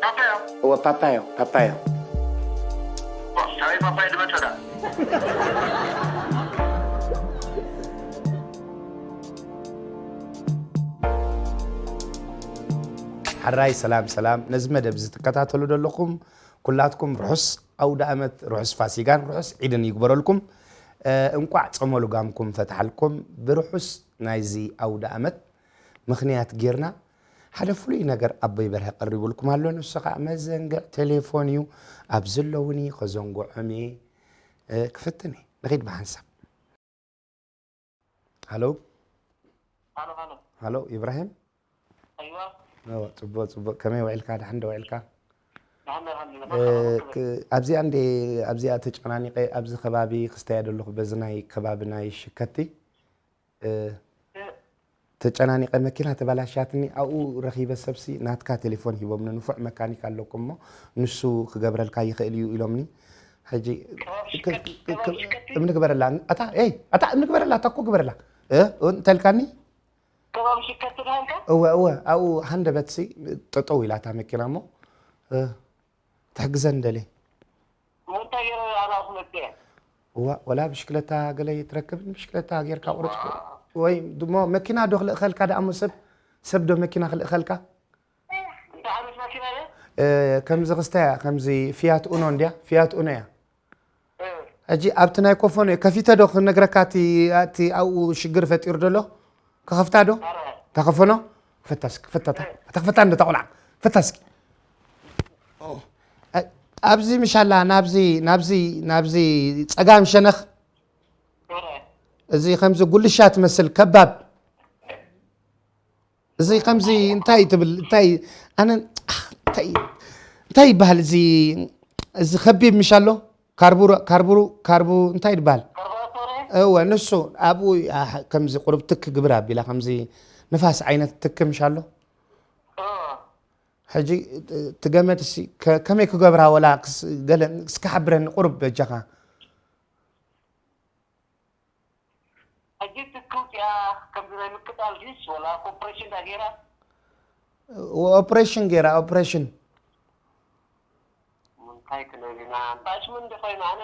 ፓፓዮ። እወ፣ ፓፓዮ፣ ፓፓዮ። ሳይ ፓፓዮ ድመጸዳ። ሓራይ ሰላም ሰላም፣ ነዚ መደብ እዚ ትከታተሉ ዘለኹም ኩላትኩም ርሑስ ኣውደ ኣመት፣ ርሑስ ፋሲጋን ርሑስ ዒድን ይግበረልኩም። እ፣ እንቋዕ ጾመ ልጓምኩም ፈትሓልኩም። ብርሑስ ናይዚ ኣውደ ኣመት ምኽንያት ጌርና ሓደ ፍሉይ ነገር ኣቦይ በርሀ ቀሪቡልኩም ኣሎ። ንሱ ኸኣ መዘንግዕ ቴሌፎን እዩ። ኣብዚ ኣለውኒ፣ ከዘንግዖም እየ። እ፣ ክፍትን እየ። ንኺድ ብሓንሳብ። ሃሎ። ሃሎ፣ ሃሎ። ሃሎ፣ ኢብራሂም። ኣይዋ። ኦ፣ ጽቡቕ፣ ጽቡቕ። ከመይ ውዒልካ? ደሓን ዶ ውዒልካ? ደሓን፣ ደሓን፣ ደሓን። እ፣ ክ-፣ ኣብዚኣ እንዴ፣ ኣብዚኣ ተጨናኒቐ፣ ኣብዚ ከባቢ ክስተያ ዘለኹ፣ በዚ ናይ ከባቢ ናይ ሽከቲ፣ እ፣ እ። ተጨናኒቐ፣ መኪና ተበላሻትኒ፣ ኣብኡ ረኺበ ሰብሲ፣ ናትካ ቴሌፎን ሂቦምኒ፣ ንፉዕ መካኒክ ኣለኩም እሞ፣ ንሱ ክገብረልካ ይኽእል እዩ ኢሎምኒ። ሕጂ ከባቢ ክ-፣ ሽከቲ፣ ክ-፣ ከባቢ ክ-፣ ሽከቲ። እምኒ ግበረላ፣ ኣታ፣ ኤይ፣ ኣታ፣ እምኒ ግበረላ፣ ኣታ እኮ ግበረላ። እ፣ እንተልካኒ? ከባቢ ሽከቲ ድሃንካ? እወ፣ እወ፣ ኣብኡ ሃንደበትሲ ጠጠው ኢላ እታ መኪና እሞ፣ እ፣ ትሕግዘን ደልየ። እሞ እንታይ ገይረ ኣነ ኣብኡ መፅየ? እዋ፣ ወላ ብሽክለታ ገለ ይትረክብን ብሽክለታ ጌርካ ቁርፅ ወይ ድሞ መኪና ዶ ክልእኸልካ ደኣ እሞ ሰብ፣ ሰብ ዶ መኪና ክልእኸልካ? እንታይ ዓይነት መኪና እየ? እ፣ ከምዚ ክስታ እያ፣ ከምዚ ፊያት ኡኖ እንድያ፣ ፊያት ኡኖ እያ። እ። ሕጂ ኣብቲ ናይ ኮፎኖ ከፊተ ዶ ክነግረካ፣ እቲ፣ እቲ ኣብኡ ሽግር ፈጢሩ ደሎ? ከኸፍታ ዶ? ኣረ። እታ ኮፎኖ? ክፈታ እስኪ፣ ክፈታ እታ። እ። እታ ክፈታ እንዶ እታ ቆልዓ። ክፈታ እስኪ። ኦ። እ፣ ኣብዚ ምሻላ፣ ናብዚ፣ ናብዚ፣ ናብዚ ጸጋም ሸነኽ። ኣረ። እዚ ከምዚ ጉልሻ ትመስል ከባብ። እዚ ከምዚ እንታይ ትብል? እንታይ ኣነ እንታይ፣ እንታይ ይበሃል እዚ? እዚ ከቢብ ምሽ ኣሎ? ካርቡሩ፣ ካርቡሩ፣ ካርቡ እንታይ ይበሃል? ካርቡራቶር? እወ፣ ንሱ ኣብኡ፣ ኣሕ፣ ከምዚ ቁሩብ ትክ ግብር ኣቢላ፣ ከምዚ ንፋስ ዓይነት ትክ ምሽ ኣሎ? እ። ሕጂ እቲ ገመድ ሲ ከ-፣ ከመይ ክገብራ ወላ ክስ-፣ ገለ እስኪ ሓብረኒ ቁሩብ በጃኻ። ሕጂ ትክውፅያ ከምዚ ናይ ምቅጣል ድዩስ ወላ ኦፕሬሽን ዳ ገይራ? ኦፕሬሽን ገይራ፣ ኦፕሬሽን። እንታይ ክንብል ኢና? እንታይ ሽሙ እንደ ኮይኑ ኣነ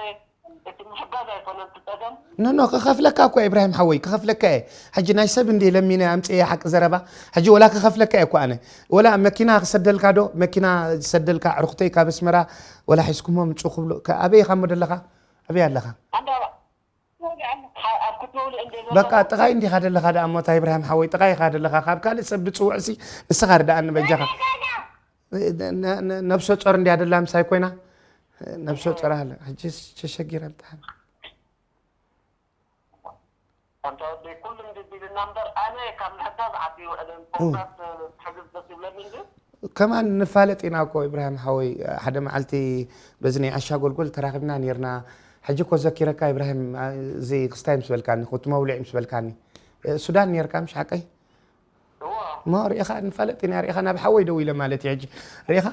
እቲ ምሕጋዝ ኣይኮነን እቲ ፀገም። ኖ፣ ኖ፣ ክኸፍለካ እኮ እየ፣ ኢብራሂም ሓወይ፣ ክኸፍለካ እየ። ሕጂ ናይ ሰብ እንዲ ለሚነ ኣምፅኤ ሓቂ ዘረባ። ሕጂ ወላ ክኸፍለካ እየ እኮ ኣነ። ወላ መኪና ክሰደልካ ዶ? መኪና ዝሰደልካ ኣዕሩኽተይ ካብ ኣስመራ ወላ ሒዝኩሞ ምፁ ክብሉ። ከ-፣ ኣበይ ኢኻ እሞ ዘለኻ? ኣበይ ኣለኻ? ኣንዳ ኣብ ክትመውልዕ እንደ በቃ ዘለኹ ጥቓይ እንዲኻ ዘለኻ ደኣ እሞ፣ እታ ኢብራሂም ሓወይ፣ ጥቓይ ኢኻ ዘለኻ። ካብ ካልእ ሰብ ብፅውዕሲ ንስኻ ርድኣኒ በጃኻ። ነ-፣ ነ-፣ ነ-፣ ነብሰ ጾር እንድያ ደላ ምሳይ ኮይና፣ ነብሰ ጾር ኣለ። ሕጂስ ተሸጊረ ብጣዕሚ። ኣንታ ወደይ፣ ኩሉ እንዲ ቢልና እምበር፣ ኣነ ካብ ምሕጋዝ ዓዲ ይውዕልን፣ እ። ኮንትራት ትሕግዝ ደስ ይብለኒ እንጂ። ከማን ንፋለጥ ኢና እኮ፣ ኢብራሂም ሓወይ። ሓደ መዓልቲ በዚ ናይ ዓሻ ጎልጎል ተራኺብና ኔርና። ሕጂ እኮ ዘኪረካ፣ ኢብራሂም፣ አ፣ እዚ ክስታይ ምስ በልካኒ፣ ኩቲ መውልዒ ምስ በልካኒ። እ፣ ሱዳን ኔርካ፣ ምሽ ሓቀይ? እዋ። እሞ ርኢኻ፣ ንፋለጥ ኢና፣ ርኢኻ፣ ናብ ሓወይ ደው ኢለ ማለት እዩ። ሕጂ ርኢኻ፣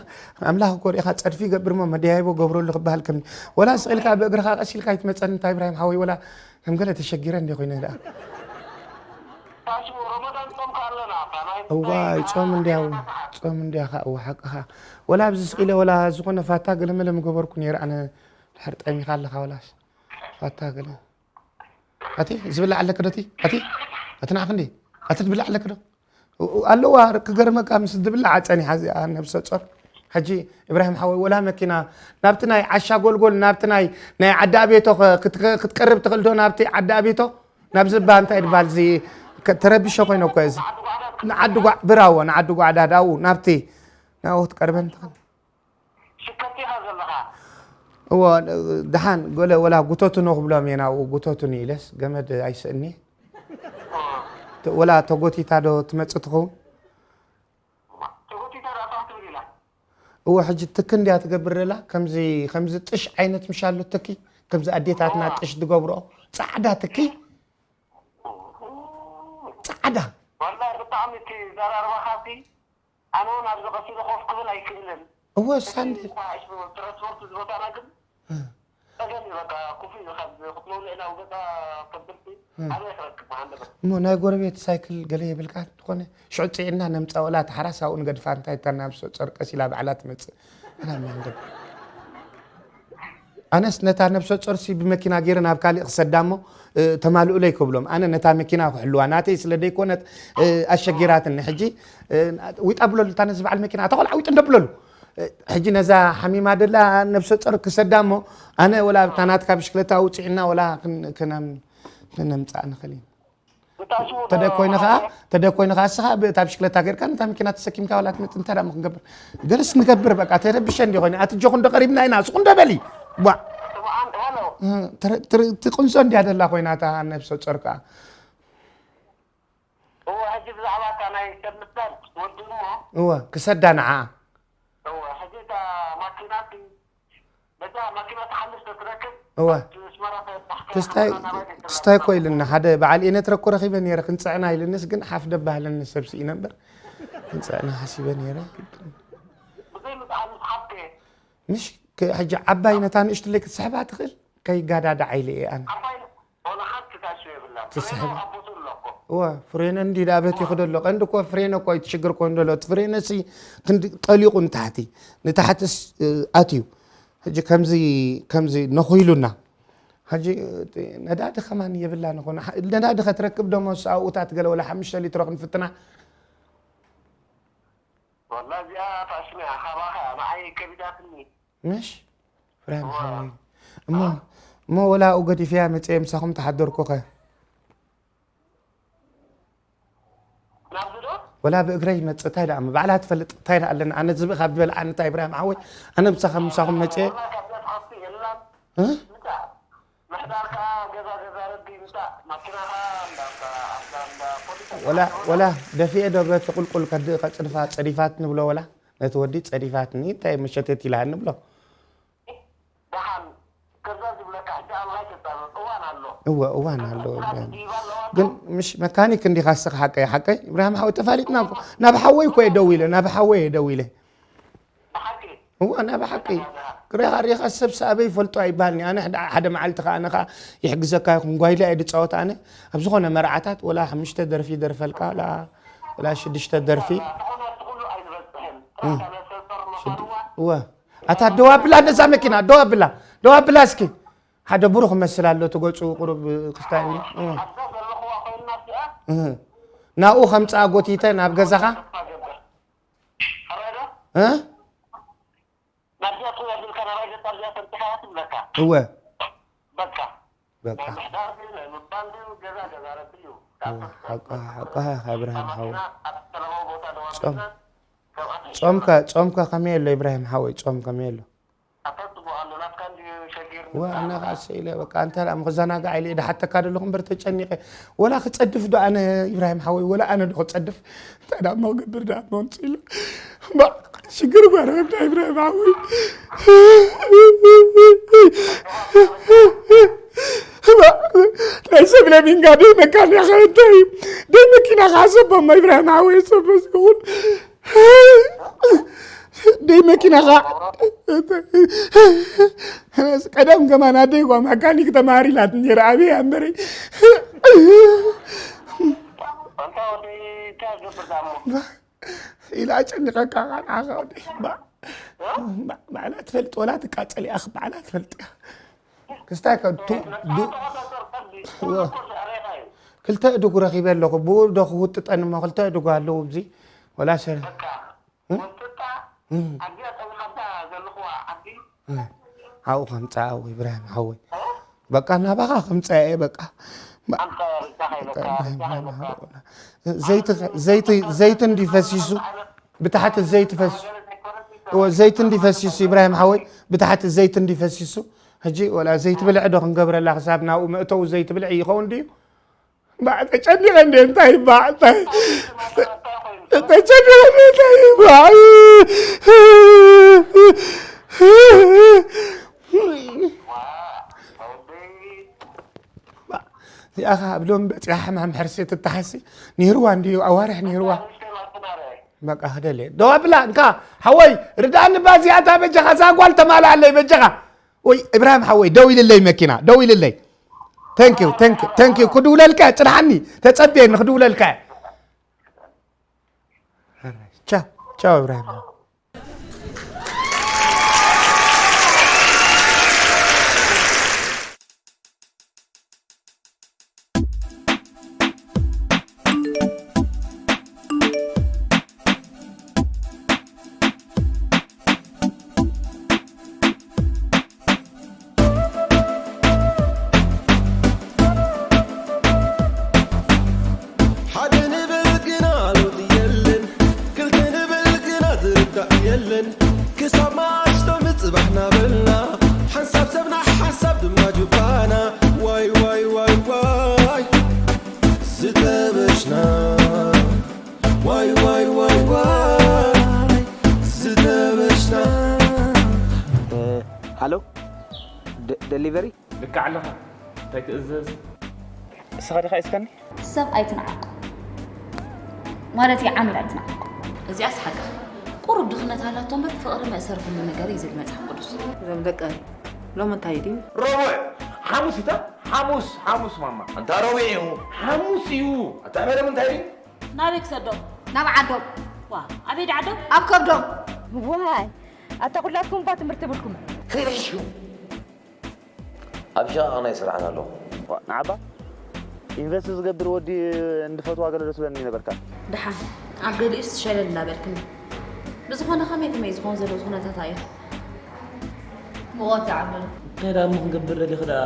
ኣምላኽ እኮ ርኢኻ፣ ጸድፊ ይገብር እሞ መደያይቦ ገብረሉ ክበሃል ከም፣ ወላ ስቕ ኢልካ ብእግርኻ ቀስ ኢልካ ኣይትመጸኒ፣ እንታይ ኢብራሂም ሓወይ፣ ወላ ከም ገለ ተሸጊረ እንደ ኮይነ ደኣ። ታሽሙ ረመዳን ጾምካ ኣለና፣ ኣባ፣ ናይ እዋይ፣ እንታይ ጾም እንድያው፣ ሰዓት? ጾም እንድያ ኸኣ፣ እዋ፣ ሓቅኻ። ወላ ኣብዚ ስቕ ኢለ፣ ወላ ዝኾነ ፋታ ገለመለ ምገበርኩ ነይረ ኣነ፣ ድሕር ጠሚኻ ኣለኻ፣ ወላስ ፋታ ገለ። ኣቲ፣ ዝብላዕ ኣለክ ዶ እቲ? ኣቲ፣ ኣቲ ንዓኽ እንዲ? ኣቲ ትብላዕ ኣለክ ዶ? ኡ-፣ ኡ-፣ ኣለዋ፣ ክገርመካ፣ ምስ ዝብላዓ ጸኒሓ እዚኣ ነብሰ ጾር። ሕጂ፣ ኢብራሂም ሓወይ፣ ወላ መኪና ናብቲ ናይ ዓሻ ጎልጎል፣ ናብቲ ናይ፣ ናይ ዓዲ ኣቤቶ ኸ-፣ ክትከ-፣ ክትቀርብ ትኽእል ዶ ናብቲ ዓዲ ኣቤቶ? ናብዚ እባ እንታይ ድበሃል፣ እዚ ከ-፣ ተረቢሸ ኮይነ እኮ እዚ። ንዓዲ ጓዕዳ ንዓዲ ጓዕ-፣ ብራዎ፣ ንዓዲ ጓዕዳድ ኣብኡ፣ ናብቲ፣ ናብኡ ክትቀርበን ትኽእል። ሽከት ኢኻ ዘለኻ። እዎ፣ ደሓን፣ ገለ ወላ ጉተቱኖ ክብሎም እየ ናብኡ፣ ጉተቱኒ ኢለስ፣ ገመድ ኣይስእኒ። እ። ተ-፣ ወላ ተጎቲታ ዶ ትመጽእ ትኸውን? ተጎቲታ ዶ ኣታ ክትብል ኢላ? እዎ፣ ሕጂ ትኪ እንድያ ትገብር ዘላ፣ ከምዚ፣ ከምዚ ጥሽ ዓይነት ምሽ ኣሎ ትኪ፣ ከምዚ ኣዴታትና እዎ። ጥሽ ዝገብርኦ፣ ጻዕዳ ትኪ። ጻዕዳ። ወላሂ ብጣዕሚ እቲ ዘራርባኻሲ፣ ኣነ እውን ኣብዚ ቀስ ኢለ ኮፍ ክብል ኣይክእልን። እወ፣ እቲ ሳንድ-፣ እንኳ እሱ ትራንስፖርት እዚ ቦታና ግን እ። በቃ ኮፍ ኢሉ ካብ ክትመውልዕ ናብ ገዛ ከብድልቲ ኣበይ ክረክብ ሃንደበት? እሞ ናይ ጎረቤት ሳይክል ገለ የብልካ? ዝኾነ ሽዑ ጽዒና ነምጻ፣ ወላ ተሓራስ ኣብኡ ንገድፋ፣ እንታይ እታ ነብሰ ጾር ቀስ ኢላ ባዕላ ትመጽእ። ኣና ምን ገብ-፣ ኣነስ ነታ ነብሰ ጾርሲ ብመኪና ገይረ ናብ ካሊእ ክሰዳ እሞ፣ እ፣ ተማልኡለይ ክብሎም። ኣነ ነታ መኪና ክሕልዋ ናተይ ስለ ደይኮነት፣ እ፣ ኣሸጊራትኒ። ሕጂ፣ እ፣ ዊጣ ብለሉ፣ እታ ነዚ በዓል መኪና፣ እታ ቆልዓ ዊጥ እንደ ብለሉ። እ፣ ሕጂ ነዛ ሓሚማ ደላ ነብሰ ጾር ክሰዳ እሞ፣ ኣነ ወላ እታ ናትካ ብሽክለታ ውጽዕና ወላ ክን-፣ ክነም-፣ ክነምጻእ ንኽእል ኢና። ተደ ኮይነ ኸዓ፣ ተደ ኮይነ ኸዓ እስኻ ብእታ ብሽክለታ ጌርካ ነታ መኪና ተሰኪምካ ዋላ ትመጽእ፣ እንታይ ደኣ ክንገብር? ገለስ ንገብር በቃ፣ ተረብሸ እንዲ ኮይነ፣ ኣቲ ጆኹ እንዶ ቀሪብና ኢና፣ ስኹ እንዶ በሊ። ቧዕ። ስምዓን፣ ሄሎ። እ፣ ትር-፣ ትር-፣ ትቕንሶ እንዲያ ደላ ኮይና እታ ነብሰ ጾር ከኣ። እወ፣ ሕጂ ብዛዕባ እታ ናይ ሰብ ምስዳድ ወዲ እሞ። እወ፣ ክሰዳ ንዓ። እወ፣ ሕጂ እታ ማኪናሲ፣ በታ ማኪና ትሓልፍ ተትረክብ፣ እወ። ኣብቲ ኣስመራ ተባሕካ ክስታይ፣ ናባይ ተትረክብ። ክስታይ እኮ ኢሉኒ። ሓደ በዓል ኤነትረ እኮ ረኺበ ነይረ፣ ክንጽዕና ኢሉኒስ ግን ሓፍ ደባህለኒ ሰብ ስኢነ እምበር። ክንጽዕና ሓሲበ ነይረ። ብዘይ ምጽዓን ምስ ሓብከ። ምሽ፣ ከ-፣ ሕጂ ዓባይ ነታ ንእሽትለይ ክትስሕባ ትኽእል? ከይጋዳዳዓ ኢለ እየ ኣነ። ዓባይ ነ-፣ ሆነ ሓንቲ ታሽው የብላን። ትስሕባ። ፍሬኖ ኣቦቱ ኣሎ እኮ። እወ፣ ፍሬኖ እንዲ ደኣ በቲኹ ደሎ። ቀንዲ እኮ ፍሬኖ እኮ እዩ እቲ ሽግር እኮ እንደሎ። እቲ ፍሬኖ ሲ ክንዲ ጠሊቑ ንታሕቲ። ንታሕትስ፣ እ፣ ኣትዩ። ሕጂ ከምዚ፣ ከምዚ ነኹይሉና። ሕጂ፣ እ፣ ነዳዲ ከማን የብላን እኮ። ንሓ-፣ ነዳዲ ከትረክብ ደሞ ኣብኡታት ገለ ወላ ሓሙሽተ ሊትሮ ክንፍትና። ወላ እዚኣ ፋሽን እያ፣ ካባኻ ንዓይ ከቢዳትኒ። ምሽ? ፍሬም እዋ። ሓወይ። እሞ፣ እሞ ወላ ኣብኡ ገዲፈያ መጽየ ምሳኹም ተሓደርኩኸ? ናብዚ ዶ? ወላ ብእግረይ ይመጽእ፣ እንታይ ደኣ እሞ ባዕላ ትፈልጥ፣ እንታይ ደኣ ኣለና? ኣነ ዝብኢ ካብ ዝበልዓኒ እንታይ ኢብራሂም ሓወይ? ኣነ ምሳኻ፣ ምሳኹም መጽየ። ወላ ካብዛ ትሓፍቲ የላን። እ? ምጻእ። ምሕዳርካ ገዛ ገዛ ረቢ ምጻእ። ማኪናኻ እንዳ፣ እንዳ፣ እንዳ፣ እንዳ ፖሊስ ወላ፣ ወላ ደፊኤ ዶ በቲ ቁልቁል ከድ-፣ ከጽድፋ ጸዲፋት ንብሎ ወላ? ነቲ ወዲ ጸዲፋትኒ፣ እንታይ መሸተት ኢላ ንብሎ። ደሓን፣ ከዛ ዝብለካ ሕጂ ኣልኻ ይተጻረፍ፣ እዋን ኣሎ። እወ፣ እዋን ኣሎ፣ እዋን። ግን ምሽ መካኒክ እንዲኻ እስኻ ሓቀይ፣ ሓቀይ? ኢብራሂም ሓወይ፣ ተፋሊጥና እኮ። ናብ ሓወይ እኮ እየ ደው ኢለ፣ ናብ ሓወይ እየ ደው ኢለ። ብሓቂ? እወ፣ ናብ ሓቂ። ሪኻ፣ ሪኻ ሰብ ሰኣበይ ይፈልጦ ኣይበሃልኒ። ኣነ ሓደ፣ ሓደ መዓልቲ ኸዓ ኣነ ኸዓ ይሕግዘካ ይኹን፣ ጓይላ እየ ድጻወት ኣነ። ኣብ ዝኾነ መርዓታት ወላ ሓሙሽተ ደርፊ ይደርፈልካ፣ ወላ፣ ወላ ሽዱሽተ ደርፊ። ዝኾነ እቲ ኩሉ ኣይንበጽሕን። እ። ጥራታ ነሰልጠር ሽዱ-፣ መኸርዋ። እወ። ኣታ ደው ኣብላ ነዛ መኪና፣ ደው ኣብላ፣ ደው ኣብላ እስኪ። ሓደ ብሩኽ መስል ኣሎ፣ እቲ ገጹ ቁሩብ ክስታይ እንዲ። እ። ኣብዛ ዘለኽዋ ኮይና እዚኣ። እ። ናብኡ ከምጽኣ ጎቲተ ናብ ገዛኻ። ተስፋ ገብር። ሕራይ ዶ? እ? ናብዚኣ ትኹን ኣቢልካ ናባይ ገጻ ኣብዚኣ ተምጽኻ ትብለካ። እወ። በቃ። በቃ። ናይ ምሕዳር ድዩ፣ ናይ ምባል ድዩ፣ ገዛ ገዛ ረቢ እዩ። እወ፣ ሓቃ፣ ሓቃ ኢኻ ኢብራሂም ሓወይ። ማኪና ኣብ ዝተለመ ቦታ ደው ጾም-፣ ኣቢልና፣ ካብኣ ጾምከ፣ ጾምከ ከመይ ኣሎ ኢብራሂም ሓወይ? ጾም ከመይ ኣሎ? ኣታ ጽቡቕ ኣሎ፣ ናትካ እንድዩ ሸጊር ወ-፣ ኣነ ንስሓ። ኸኣ ሰኢለ፣ በቃ፣ ኣንታ ደኣ ምኽዘናጋዕ ኢለ እየ ድሓተካ ዘለኹ እምበር ተጨኒቐ። ወላ ክጸድፍ ዶ ኣነ ኢብራሂም ሓወይ፣ ወላ ኣነ ዶ ክጸድፍ? እንታይ ደኣ እሞ ክገብር ደኣ እሞ ኣምጽእ ኢለ። ባ-፣ ሽግር እኮ ረኸብና ኢብራሂም ሓወይ። ባ-፣ ናይ ሰብ ለሚንካ ደይ መካንያኻ እንታይ እዩ? ደይ መኪናኻ ሰቦ እሞ ኢብራሂም ሓወይ ሰቦ ዝኸውን። ደይ መኪናኻ ቀደም ከማን ኣደይ ጓ መካኒክ ተማሃር ኢላትኒ ነይራ፣ ኣብየ እምበረይ። ኣንታ ወደይ እንታይ ገብር ዳሞ? ኢላ ኣጨኒቐካ ኸዓ ንዓኻ ወደይ። ባ-፣ እ? ባ-፣ ባዕላ ትፈልጥ፣ ወላ ትቃጸል እያ፣ ባዕላ ትፈልጥ እያ። ክስታይ ከ ቱ-፣ እ፣ ዱ-፣ ተቆጣጠር ቀዲ፣ ወ-፣ ኩሉ እኮ ስዕሬታ እዩ። ክልተ እድጉ ረኺበ ኣለኹ፣ ብኡ ዶ ክውጥጠን እሞ ክልተ እድጉ ኣለዉ ኣብዚ፣ ወላ ሰ-፣ በቃ፣ እ? ወጥጣ፣ እ። ኣብዚኣ ጸኒሓ ኣብዛ ዘለኽዋ ዓዲ። እ። ኣብኡ ከምጽኣ፣ ኣብኡ ኢብራሂም ሓወይ። እ? በቃ ናባኻ ከምጽኣ እየ፣ በቃ። ባ-፣ ኣንተ ርዳኻ በቃ ኢለካ፣ ኢብራሂም ርዳኻ ሓወይ፣ ኢለካ። ናባኻ። ዘይቲ፣ ዘይቲ፣ ዘይቲ እንዲ ፈሲሱ፣ ብታሕቲ ዘይቲ ፈሲሱ። እወ፣ ዘይቲ እንዲ ፈሲሱ፣ ኢብራሂም ሓወይ፣ ብታሕቲ ዘይቲ እንዲ ፈሲሱ። ሕጂ ወላ ዘይቲ ብልዒ ዶ ክንገብረላ፣ ክሳብ ናብኡ መእተዊ ዘይቲ ብልዒ ይኸውን ድዩ? ባዕ፣ ተጨኒቐ እንደ እንታይ ባዕ፣ እንታይ? ተጨኒቐ እንደ እንታይ ባዕ? እዚኣ ኸዓ ኣብ ሎም በጺሓ ሕማም ሕርሲ ትተሓሲ። ነይርዋ እንድዩ፣ ኣዋርሕ ነይርዋ። በቃ፣ ክደለ። ደው ኣብላ፣ እንካ፣ ሓወይ፣ ርድኣኒ፣ ባዚኣታ በጃኻ፣ እዛ ጓል ተማልኣለይ፣ በጃኻ። ወይ ኢብራሂም ሓወይ፣ ደው ኢልለይ መኪና፣ ደው ኢልለይ። Thank you, thank you, thank you። ክድውለልካ፣ ጽንሓኒ፣ ተጸብየኒ፣ ክድውለልካ። ቻው፣ ቻው ኢብራሂም። ሓደ ንብል ግና ለውጢ የለን፣ ክልተ ንብል ግና ዝርዳእ የለን። ክሳብ መዓስ ዶ ምጽባሕ ናበልና፣ ሓንሳብ ሰብና ሓንሳብ ድማ ጁባና። ዋይ ዋይ ዋይ ዋይ ዝተበሽና፣ ዋይ ዋይ ዋይ ዋይ ዝተበሽና። ሃሎ፣ ደ- ደሊቨሪ? ልክዕ ኣለኻ። እንታይ ክእዘዝ? ንስኻ ዲኻ ሒዝካኒ? ሰብ ኣይትንዓቕ። ማለት እዩ፣ ዓሚል ኣይትንዓቕ። እዚኣስ ሓቂ። ቁሩብ ድኽነት ሃላቶ እምበር፣ ፍቕሪ መእሰሪ ኩሉ ነገር እዩ ዝብል መጽሓፍ ቅዱስ። እዞም ደቂ ሎሚ እንታይ ድዩ? ረቡዕ፣ ሓሙስ እታ፣ ሓሙስ፣ ሓሙስ ማማ። እንታ ረቡዕ እዩ። ሓሙስ እዩ። ኣታ መደብ እንታይ ድዩ? ናበይ ክሰዶም? ናብ ዓዶም። ዋ፣ ኣበይ ደኣ ዓዶም? ኣብ ከብዶም። ዋይ፣ ኣታ ኩላትኩም እኳ ትምህርቲ የብልኩም። ክልሹ። ኣብ ሸቓቕ ናይ ስራሕና ኣለኹ። ዋ፣ ንዓባ ኢንቨስት ዝገብር ወዲ እንድፈትዋ ገለ ዶ ትብለኒ ነበርካ? ደሓን፣ ኣብ ገሊኡስ ሸለል እናበልክኒ። ብዝኾነ ከመይ ከመይ ዝኾን ዘለዉ ኩነታት ኣየር? ሙቐት ይዓብለሉ። እንታይ ደኣ እሞ ክንገብር ደሊኺ ደኣ?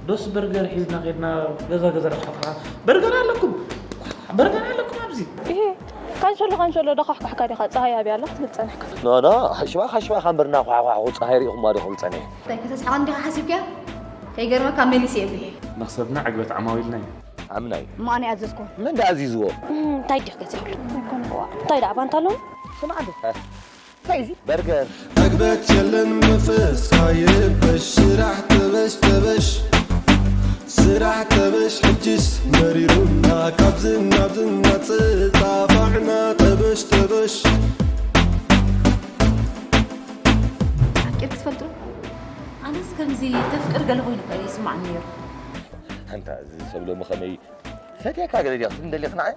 ዶስ በርገር ሒዝና ኸድና ገዛ ገዛ ደኳሕኳሕካ? በርገር ኣለኩም? በርገር ኣለኩም ኣብዚ? ኢሂ፣ ካንሸሎ ካንሸሎ ደኳሕኳሕካ ዲኻ ጸሃይ ኣብያ ኣላ ክትብል ጸኒሕካ? ኖ፣ ኖ፣ ሽባኻ ሽባኻ እምበር እናኳሕኳሕኩ ጸሃይ ሪኢኹማ ዶ ክብል ጸኒሐ? እንታይ ከተስሕቐኒ ዲኻ ሓሲብካያ? ከይገርመካ መሊሰ እየ ብሄ። መኽሰብና ዕግበት ዓማዊልና እዩ። ኣምናይ። እሞ ኣነ ኣዘዝኩ። መን ደኣ ኣዚዝዎ? እም፣ እንታይ ዲኻ ገዚእሉ? እንታይ ደኣ ባንታ ኣለዉ? ስማዕ ዶ? እ። እንታይ እዚ? በርገር። ዕግበት የለን መንፈስካ ይርበሽ፣ ስራሕ ተበሽ ተበሽ፣ ስራሕ ተበሽ ሕጅስ መሪሩና፣ ካብዚ ናብዚ እናተጣፋዕና ተበሽ ተበሽ። ሓቂ ክትፈልጡ፣ ኣነስ ከምዚ ተፍቅር ገለ ኮይኑ እኮ ይስማዓኒ ነይሩ። ኣንታ እዚ ሰብ ሎሚ ከመይ ፈትየካ ገለ ዲኻ ክትብል ደሊኻ ንዓይ?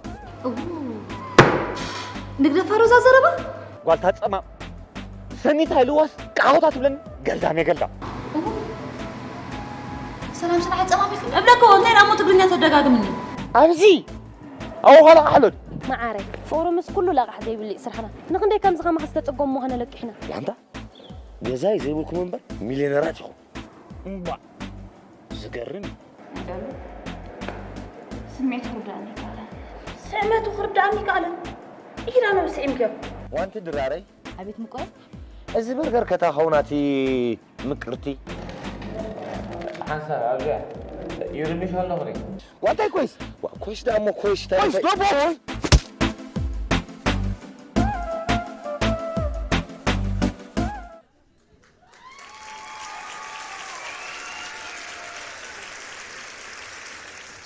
እዉ። ንግደፋ ሮዛ ዘረባ? ጓልታ ጸማም። ሰኒታ ኢልዋስ ቃሆታ ትብለኒ ገልዳም እየ ገልዳም። እዉ። ሰላም ስራሕ ጸማም ኢልኩም? እብለኮ እንታይ ደኣ እሞ ትግርኛ ተደጋግምኒ? ኣብዚ ኣዋኻላ ኣሕለድ። መዓረይ፣ ፍቕሪ ምስ ኩሉ ለቓሕ ዘይብሉ እዩ ስራሕና። ንኽንደይ ከምዚ ከማኻ ዝተጸገሙ ምዃና ለቂሕና። ዋንታ ገዛይ ዘይብልኩም እምበር ሚልዮነራት ኢኹም። እምባ። ዝገርም እዩ። ደሉ፣ ስምዒቱ ክርድኣኒ ይከኣለን። ስዕመቱ ክርድኣኒ ይከኣለን። ኢላ ነው ስዒምክዮ። ዋንቲ ድራረይ። ኣቤት ምቆይ። እዚ በርገር ከታ ኸውናቲ ምቅርቲ። ሓንሳብ ኣብዚኣ ይርብሽ ኣለኹ። ዋታይ ኮይስ? ዋ፣ ኮይስ ዳሞ ኮይስ ታይ ኮይስ ታይ? ዶቦ!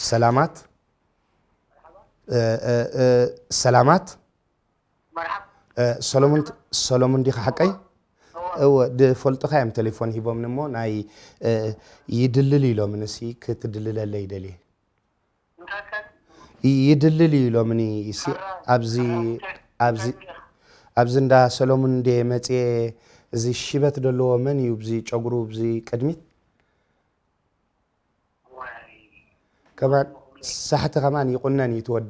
ሰላማት፣ እ፣ እ፣ እ፣ ሰላማት። መርሓባ። እ፣ ሰሎሙን፣ ሰሎሙን ዲኻ ሓቀይ? እወ። እወ፣ ድፈልጡኻ እዮም ቴሌፎን ሂቦምኒ እሞ ናይ፣ እ፣ ይድልል ኢሎምኒ፣ እሲ ክትድልለለይ ይደልየ። እንታይ ከ? ይ-፣ ይድልል እዩ ኢሎምኒ፣ እሲ ኣራ-፣ ኣብዚ፣ ኣራ-፣ ኣብዚ፣ እንታይ ከ? ኣብዚ እንዳ ሰሎሙን እንደ መጽየ፣ እዚ ሽበት ዘለዎ መን እዩ፣ ብዚ ጨጉሩ፣ ብዚ ቅድሚት? ዋይ። ከማን ሳሕቲ ከማን ይቁነን እዩ ትወዲ።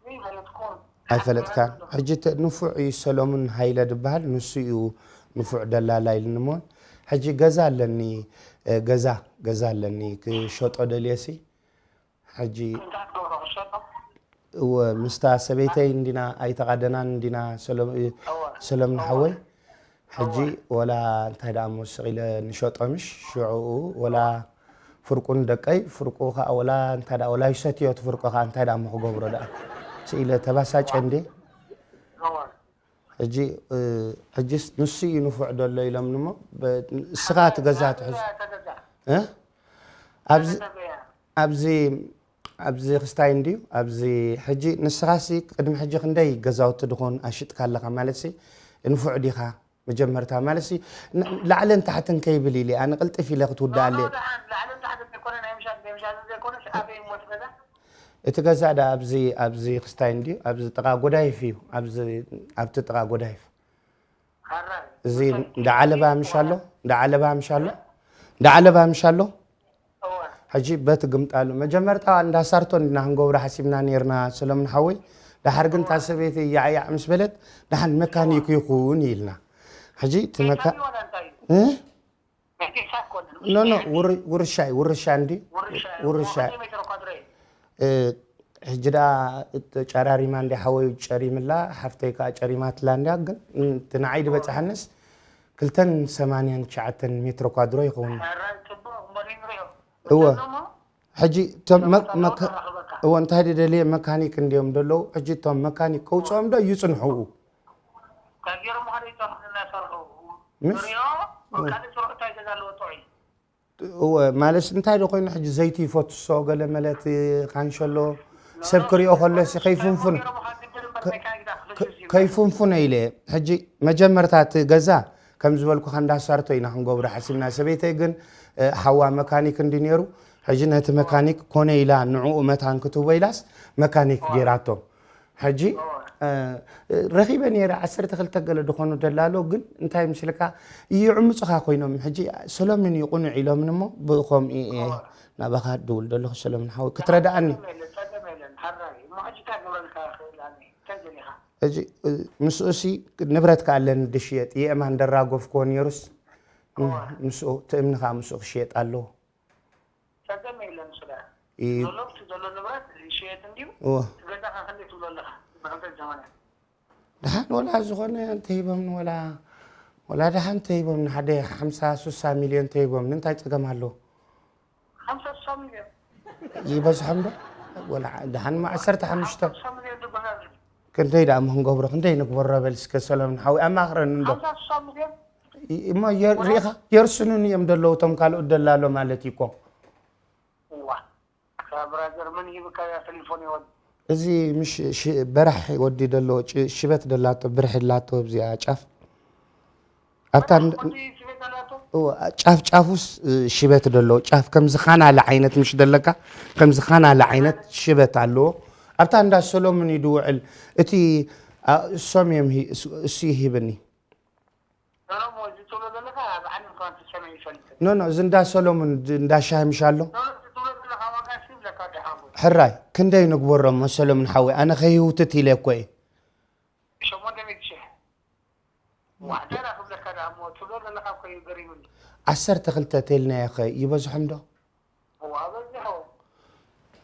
ይፈለጥኩም። ኣይፈለጥካን። ሕጂ ተ-፣ ንፉዕ እዩ ሰሎሙን ሃይለ ድበሃል፣ ንሱ እዩ ንፉዕ ደላላ ኢልኒ እሞ፣ ሕጂ ገዛ ኣለኒ፣ እ፣ ገዛ፣ ገዛ ኣለኒ ክሸጦ ደልየሲ፣ ሕጂ እንታይ ክትገብሮ ክሸጦ? እወ፣ ምስታ ሰበይተይ እንዲና ኣይተቓደናን እንዲና ሰሎም-፣ እ፣ እወ። ሰሎምን እወ። ሓወይ። ሕጂ እወ። ወላ እንታይ ደኣ እሞ ስቕ ኢለ ንሸጦ ምሽ ሽዑኡ ወላ ፍርቁን ደቀይ፣ ፍርቁ ከኣ ወላ እንታይ ደኣ ወላ ይሰትዮ እቲ ፍርቁ ከኣ እንታይ ደኣ እሞ ክገብሮ ደኣ ስኢለ ተባሳጨ እንዴ? እወ። ሕጂ፣ እ፣ ሕጂስ ንሱ እዩ ንፉዕ ደሎ ኢሎምኒ እሞ፣ በ-፣ እስኻ እቲ ገዛ ትሕዝ። ተገዛ። እ? ኣብዚ፣ ተገዛ። ኣብዚ፣ ኣብዚ ክስታይ እንድዩ፣ ኣብዚ ሕጂ ንስኻሲ ቅድሚ ሕጂ ክንደይ ገዛውቲ ድኾን ኣሽጥካ ኣለኻ ማለትሲ፣ ንፉዕ ዲኻ? መጀመርታ ማለት ሲ ላዕልን ታሕትን ከይብል ኢለ ኣነ ቅልጥፍ ኢለ ክትውዳኣለ። ላዕልን ታሕትን ዘይኮነ ናይ ምሻል ናይ ምሻል ዘይኮነ ኣበይ ሞት ገዛ እቲ ገዛ ዳ ኣብዚ ኣብዚ ክስታይ እንድዩ ኣብዚ ጥቓ ጎዳይፍ እዩ። ኣብዚ ኣብቲ ጥቓ ጎዳይፍ ሓራይ እዚ እንዳዓለባ ምሻሎ እንዳዓለባ ምሻሎ እንዳዓለባ ምሻሎ እወ ሕጂ በቲ ግምጣሉ መጀመርታ እንዳሳርቶ እንድና ክንገብሮ ሓሲብና ነርና ሰለሙን ሓወይ። ደሓር ግን እታ ሰበይቲ ያዕያዕ ምስ በለት ደሓን መካኒክ ይኹን ኢልና። ሕጂ እቲ መካ ወላ እንታይ እዩ እ? ናይ ዴሳ ኮነ ኖ ኖ ውር- ውርሻይ ውርሻ እንዲ ውርሻ ውርሻ ሜትሮ ኳድረ እዩ እ፣ ሕጂ ደኣ ጨራሪማ እንዲ ሓወይ ጨሪምላ ሓፍተይ ከዓ ጨሪማትላ እንዲያ ግን እቲ ንዓይ ዝበፅሓንስ ክልተን ሰማንያን ትሽዓተን ሜትሮ ኳድሮ ይኸውን። ኧረ ጽቡቕ እሞ ንሪኦ እወ እሞ ሕጂ እቶም መ- መካ- ተራኽበካ እወ እንታይ ደደልየ መካኒክ እንዲዮም ደለዉ ሕጂ እቶም መካኒክ ከውፅኦም ዶ ይፅንሑ? ካብ ገይሮም ሓደ ይጠርሑ እናሰርሑ ምሽ ንሪኦ ካልእ ስርሑ እንታይ ገዛ ኣለዎ ጥዑይ እወ ማለትስ እንታይ ዶ ኮይኑ ሕጂ ዘይቲ ይፈትሶ ገለ መለት ካንሸሎ ሰብ ክሪኦ ከሎሲ ከይፍንፉን ገይሮም ካብ ግድር እምበር ሜካኒክ ዳ ክፈትሽ እዩ ከይፍንፉነ ኢለ ሕጂ መጀመርታ እቲ ገዛ ከም ዝበልኩኻ እንዳሳርቶ ኢና ክንገብሮ ሓሲብና ሰበይተይ ግን እ፣ ሓዋ መካኒክ እንዲ ነይሩ ሕጂ ነቲ መካኒክ ኮነ ኢላ ንዕኡ መታን ክትህቦ ኢላስ መካኒክ ገይራቶ ሕጂ እ፣ ረኺበ ነይረ ዓሰርተ ክልተ ገለ ዝኾኑ ደላሎ ግን እንታይ ምስልካ ይዕምፁኻ ኮይኖም ሕጂ ሰሎምን እዩ ቁኑዕ ኢሎምን እሞ ብኸምኡ እየ ናባኻ ድውል ዘለኹ ሰሎምን ሓወይ ክትረድኣኒ ጸገም የለን ሓራይ እሞ ሕጂ እንታይ ክብረልካ ክእል ኣነ እንታይ ደሊኻ ሕጂ እ፣ ምስኡሲ ንብረት ከኣለን ድሽየጥ የእማን ደራጎፍክዎ ነይሩስ እ፣ ምስኡ ትእምኒ ከዓ ምስኡ ክሽየጥ ኣለዎ ጸገም የለን ስለ እ፣ ዘሎ እቲ ዘሎ ንብረት ዝሽየጥ እንድዩ እወ እቲ ገዛኻ ክንደይ ትብሎ ኣለኻ ብክልተ ሰማንያ ደሓን ወላ ዝኾነ እንተሂቦምኒ ወላ ወላ ደሓን እንተሂቦምኒ ሓደ ሓምሳ ሱሳ ሚልዮን እንተሂቦምኒ እንታይ ፀገም ኣለዎ ሓምሳ ስሳ ሚልዮን ይበዝሖም ዶ ወላ ደሓን ማ ዓሰርተ ሓሙሽተ ስሳ ሚልዮን ዝበሃል ክንደይ ደኣ ሞ ክንገብሮ ክንደይ ንግበሮ በል እስከ ሰሎምን ሓወይ ኣማኽረኒ እንዶ ሓምሳ ስሳ ሚልዮን እሞ የ- ሪኢኻ የርስኑኒ እዮም ደለዉ እቶም ካልኦት ደላሎ ማለት እዩ እኮ ዋ ብራዘር ምን ይብካ ያ ቴሌፎን ይወድ እዚ ምሽ ሽ- በራሕ ወዲ ደሎ ጭ- ሽበት ደላቶ ብርሒ ደላቶ እዚኣ ጫፍ ኣብታ እንድ- ወዲ ስቤት ኣላቶ እወ፣ ጫፍ ጫፉስ እ፣ ሽበት ደሎ ጫፍ ከምዚ ኻናለ ዓይነት ምሽ ደለካ ከምዚ ኻናለ ዓይነት ሽበት ኣለዎ ኣብታ እንዳ ሰሎሙን እዩ ድውዕል እቲ አ፣ እሶም እዮም ሂ- እሱ- እሱ ይሂብኒ ሰሎሞ እዚ ትብሎ ዘለካ ኣብ ዓለም ከማን ተሰሚዑ ይፈልጥ ኖ ኖ እዚ እንዳ ሰሎሙን ድ- እንዳ ሻሂ ምሽ ኣሎ ሰሎሞ እዚ ትብሎ ዘለካ ዋጋ ሲ ይብለካ ዲሓጎ ሕራይ ክንደይ ንግበሮም መሰሎም ንሓወይ ኣነ ከይህውትት ኢለ እኮ እየ ሸሞንተ ሚእቲ ሽሕ ዋዕዳ ዳ ክብለካ ደኣ እሞ ትብሎ ዘለካ እኮ እዩ ገሪሙኒ ዓሰርተ ክልተ ተልናዮ ኸ ይበዝሖም ዶ እዋ በዚሖ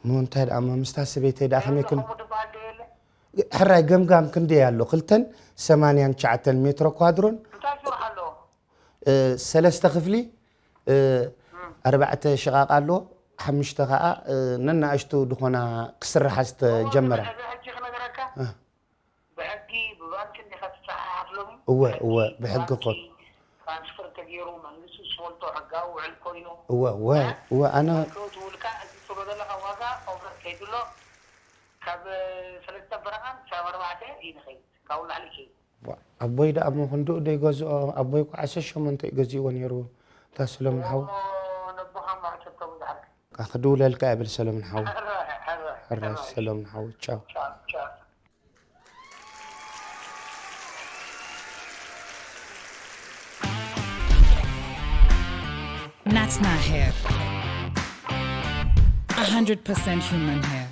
እሞ እንታይ ደኣ እሞ ምስታ ሰበይተይ ደኣ ከመይ ክን ከምኡ ድበሃል ዶ የለ ሕራይ ገምጋም ክንደይ ኣሎ ክልተን ሰማንያን ትሽዓተን ሜትሮ ኳድሮን እንታይ ስራሕ ኣለዎ እ፣ ሰለስተ ክፍሊ እ፣ ኣርባዕተ ሽቓቕ ኣለዎ ሓሙሽተ ከዓ እ፣ ነናእሽቱ ዝኾና ክስርሓ ዝተጀመራ እዚ ሕጂ ክነግረካ እ። ብሕጊ ብባንክ እንዲኻ ትፀሓሓፍሎም እወ እወ ብሕጊ ኮን ትራንስፈር ተገይሩ መንግስቲ ዝፈልጦ ሕጋዊ ውዕል ኮይኑ እወ እወ እወ ኣነ ከውቲ ውልካ እዚ ትብሎ ዘለካ ዋጋ ኦቨር ከይድሎ ካብ ሰለስተ በረኻን ክሳብ ኣርባዕተ እዩ ንኸይድ ካብኡ ላዕሊ ከይድ ዋ፣ ኣቦይ ደኣ እሞ ክንድኡ ዶ ይገዝኦ ኣቦይ እኮ ዓሰርተ ሸሞንተ እዩ ገዚእዎ ነይሩ እታ ሰሎሙን ሓው እሞ ነቦኻ ማዕተብቶ ብዙሓት ክድውለልካ እብል ሰሎሙን ሓው ሕራይ ሕራይ ሕራይ ሰሎሙን ሓው ቻው ቻው ቻው Natna hair. A hundred percent human hair.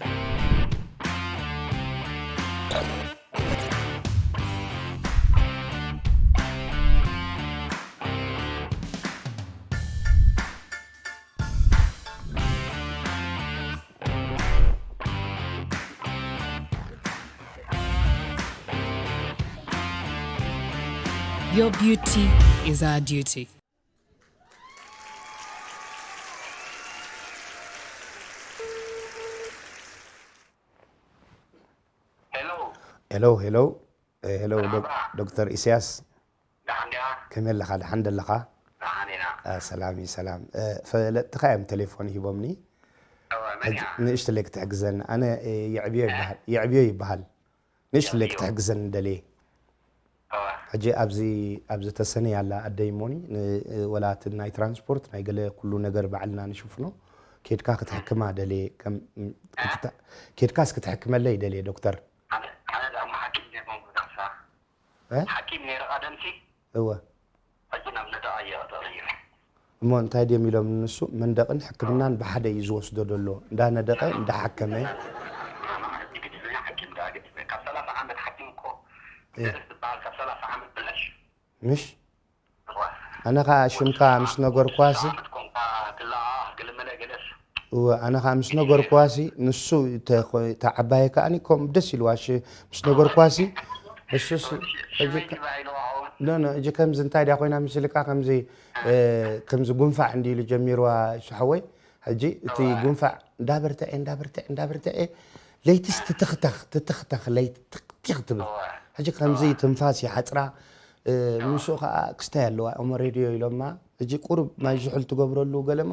Your beauty is our duty. ሄሎ ሄሎ ሄሎ ዶክተር ኢሳያስ ከመይ ኣለኻ ደሓን ደለኻ ሰላም እዩ ሰላም ፈለጥትኻ እዮም ቴሌፎን ሂቦምኒ ንእሽትለይ ክትሕግዘኒ ኣነ የዕብዮ ይበሃል ንእሽትለይ ክትሕግዘኒ ደልየ ሕጂ ኣብዚ ኣብዚ ተሰነይ ኣላ ኣደይ እሞኒ፣ ን- ወላ እቲ ናይ ትራንስፖርት ናይ ገለ ኩሉ ነገር ባዕልና ንሽፍኖ። ኬድካ ክትሕክማ ደልየ ከም ክትታ- ኬድካስ ክትሕክመለይ ደልየ ዶክተር። ኣነ ኣነ ደኣ ሓኪም ዘይኮንኩ ዳሳ እ? ሓኪም ነይረ ቀደምሲ እወ። ሕጂ ናብ ነደቓ እየ ተቐይረ። እሞ እንታይ ድዮም ኢሎም ንሱ መንደቕን ሕክምናን ብሓደ እዩ ዝወስዶ ዘሎ። እንዳነደቐ እንዳሓከመ። ማማ ሕጂ ግድፍና ሓኪም ደኣ ግድፍ ካብ ሰላሳ ዓመት ሓኪም እኮ እ። ደርስ ዝበሃል ካብ ሰላሳ ዓመት ብላሽ ምሽ እዋ። ኣነ ኸዓ ሽምካ ምስ ነገርኳሲ ዓመት ኮንካ ክላ ግልመለ ገለስ እወ ኣነ ኸዓ ምስ ነገርኳሲ ንሱ ተዓባየ ከዓኒ ከም ደስ ኢልዋ ሽ- ምስ ነገርኳሲ እሱስ ሕጂ ከ- ኖ ኖ እጂ ከምዚ እንታይ ድያ ኮይና ምስልካ ከምዚ እ፣ ከምዚ ጉንፋዕ እንዲ ኢሉ ጀሚርዋ ሸሓወይ። ሕጂ እቲ ጉንፋዕ እንዳበርትዐ እንዳበርትዐ እንዳበርትዐ ለይትስ ትትኽተኽ ትትኽተኽ ለይቲ ትኽቲኽ ትብል። ሕጂ ከምዚ ትንፋስ ይሓፅራ። እ፣ ምስኡ ከዓ ክስታይ ኣለዋ እሞ ሬድዮ ኢሎማ። ሕጂ ቁሩብ ማይ ዝሑል ትገብረሉ ገለሞ።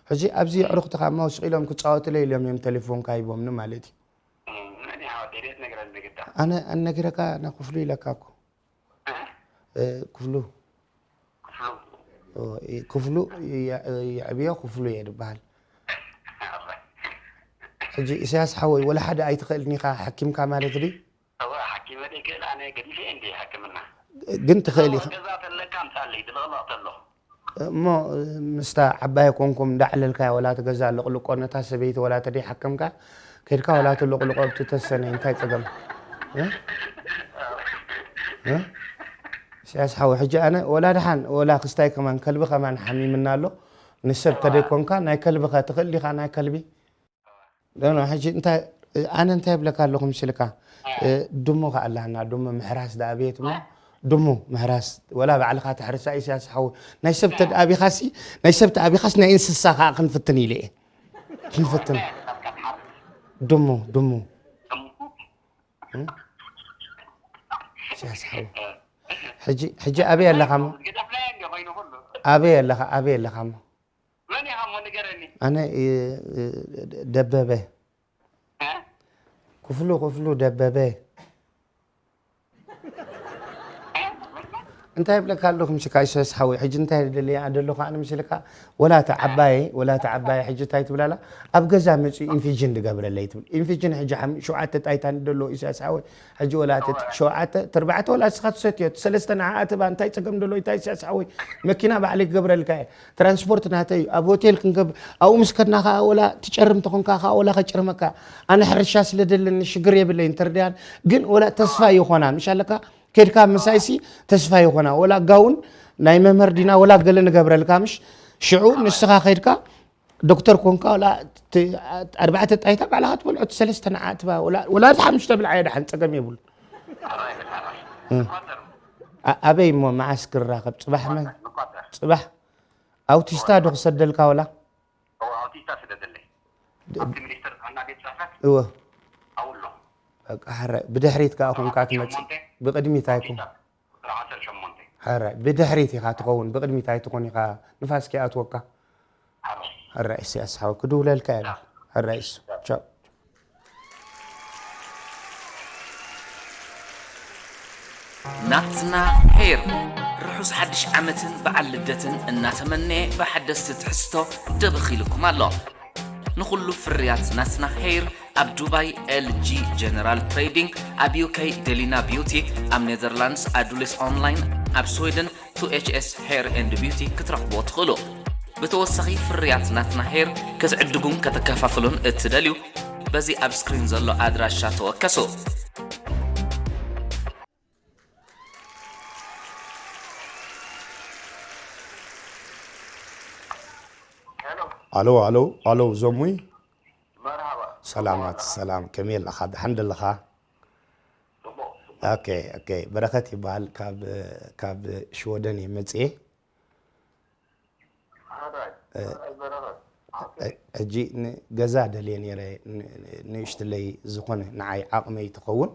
ሕጂ ኣብዚ ኣዕሩኽትኻ እሞ ስቕ ኢሎም ክፃወቱለይ ኢሎም እዮም ቴሌፎንካ ሂቦምኒ ማለት እዩ። መን ኢኻ ወደይ ደት ነግረኒ ግዳ ኣነ ኣነግረካ ናክፍሉ ኢለካ እኮ። እ? እ፣ ክፍሉ ክፍሉ ኦ፣ እ፣ ክፍሉ የ- የዕብዮ ክፍሉ እየ ዝበሃል። ሕጂ ኢሳያስ ሓወይ ወላ ሓደ ኣይትኽእልን ኢኻ ሓኪምካ ማለት ድዩ? እወ ሓኪመ ዘይክእል ኣነ ገዲፈ እየ እንዲ ሕክምና ግን ትኽእል ኢኻ። ገዛ ተለካ ኣምፃለይ ድልቕልቕ ተሎ እሞ ምስታ ዓባይ ኮንኩም እንዳዕለልካያ ወላ እቲ ገዛ ልቕልቆ ነታ ሰበይቲ ወላ ተደይሓከምካ ከድካ ወላ እቲ ልቕልቆ ኣብቲ ተሰነ እንታይ ፀገም እ? እ? ኢሳያስ ሓወ ሕጂ ኣነ ወላ ደሓን ወላ ክስታይ ከማን ከልቢ ከማን ሓሚምና ኣሎ ንሰብ ተደይኮንካ ናይ ከልቢ ከ ትኽእል ዲኻ ናይ ከልቢ ኖ ኖ ሕጂ እንታይ ኣነ እንታይ ይብለካ ኣለኹ ምስልካ ድሙ ከኣላና ድሙ ምሕራስ ደኣ ቤት እሞ ድሙ ምሕራስ ወላ ባዕልኻ ትሕርሳ ኢሳያስ ሓው ናይ ሰብ ተድኣቢኻሲ ናይ ሰብ ተኣቢኻስ ናይ እንስሳ ከዓ ክንፍትን ኢለ እየ ክንፍትን ድሙ ድሙ እም? ኢሳያስ ሓው ሕጂ ሕጂ ኣበይ ኣለኻ እሞ ኣበይ ኣለኻ ኣበይ ኣለኻ እሞ መን ኢኻ እሞ ንገረኒ። ኣነ እ፣ እ፣ ደበበ እ? ክፍሉ ክፍሉ ደበበ እንታይ ይብለካ ኣለኹ ምስካ ኢሳያስ ሓወይ ሕጂ እንታይ ደልያ ደለኹ ኣነ ምስልካ ወላ እቲ ዓባየ ወላ እቲ ዓባየ ሕጂ እንታይ ትብላላ ኣብ ገዛ መፅኡ ኢንፊጅን ድገብረለይ ትብል ኢንፊጅን ሕጂ ሓም- ሸውዓተ ጣይታ ንደሎ ኢሳያስ ሓወይ ሕጂ ወላ እቲ ሸውዓተ ተርባዕተ ወላ እስኻ ትሰትዮ እቲ ሰለስተ ንዓኣ ትባ እንታይ ፀገም ደሎ ኢታ ኢሳያስ ሓወይ መኪና ባዕለይ ክገብረልካ እየ ትራንስፖርት ናተይ እዩ ኣብ ሆቴል ክንገብ ኣብኡ ምስ ከድና ከዓ ወላ ትጨርም ተኾንካ ከዓ ወላ ከጭርመካ ኣነ ሕርሻ ስለ ደለኒ ሽግር የብለይን ተርድያን ግን ወላ ተስፋ ይኾና ምሽ ኣለካ ከድካ ምሳይሲ ተስፋ ይኾና ወላ ጋውን ናይ መምህር ዲና ወላ ገለ ንገብረልካ ምሽ ሽዑ ንስኻ ከድካ ዶክተር ኮንካ ወላ ኣርባዕተ ጣይታ ባዕልኻ ትበልዖ ሰለስተ ንዓትባ ወላ ሓሙሽተ ብልዓዮ ደሓን ፀገም የብሉ ኣበይ እሞ መዓስ ክራኸብ ፅባሕ መ ፅባሕ ኣውቲስታ ዶ ክሰደልካ ወላ ኣውቲስታ ስደደለይ ኣብቲ ሚኒስትር ጥዕና ቤት ፅሕፈት እወ ኣውሎ በቃ ሕራይ ብድሕሪት ከዓ ኮንካ ትመፅእ ብቅድሚት ኣይኮን ሕራይ ብድሕሪት ኢኻ ትኸውን ብቅድሚት ኣይትኾን ኢኻ ንፋስ ከይኣትወካ ሕራይ እሱ ያስሓው ክድውለልካ እየ ሕራይ እሱ ቻው ናትና ሄር ርሑስ ሓድሽ ዓመትን በዓል ልደትን እናተመነየ ብሓደስቲ ትሕዝቶ ደበኽ ኢልኩም ኣሎ። ንኹሉ ፍርያት ናትና ሄር ኣብ ዱባይ ኤል ጂ ጀነራል ትሬዲንግ፣ ኣብ ዩ ኬ ደሊና ቢዩቲ፣ ኣብ ኔዘርላንድስ ኣዱሊስ ኦንላይን፣ ኣብ ስዊድን ቱ ኤች ኤስ ሄር ኤንድ ቢዩቲ ክትረኽብዎ ትኽእሉ። ብተወሳኺ ፍርያት ናትና ሄር ክትዕድጉን ከተከፋፍሉን እትደልዩ በዚ ኣብ ስክሪን ዘሎ ኣድራሻ ተወከሱ። ኣሎ ኣሎ ኣሎ ዞሙይ መርሃባ ሰላማት ሰላም ከመይ ኣለኻ ደሓን ደለኻ ጽቡቕ ኦኬ ኦኬ በረኸት ይበሃል ካብ ካብ ሽወደን እየ መፅኤ ሓራይ ሓራይ በረኸት ሕጂ ንገዛ ደልየ ነይረ ንእሽትለይ ዝኾነ ንዓይ ዓቕመይ ትኸውን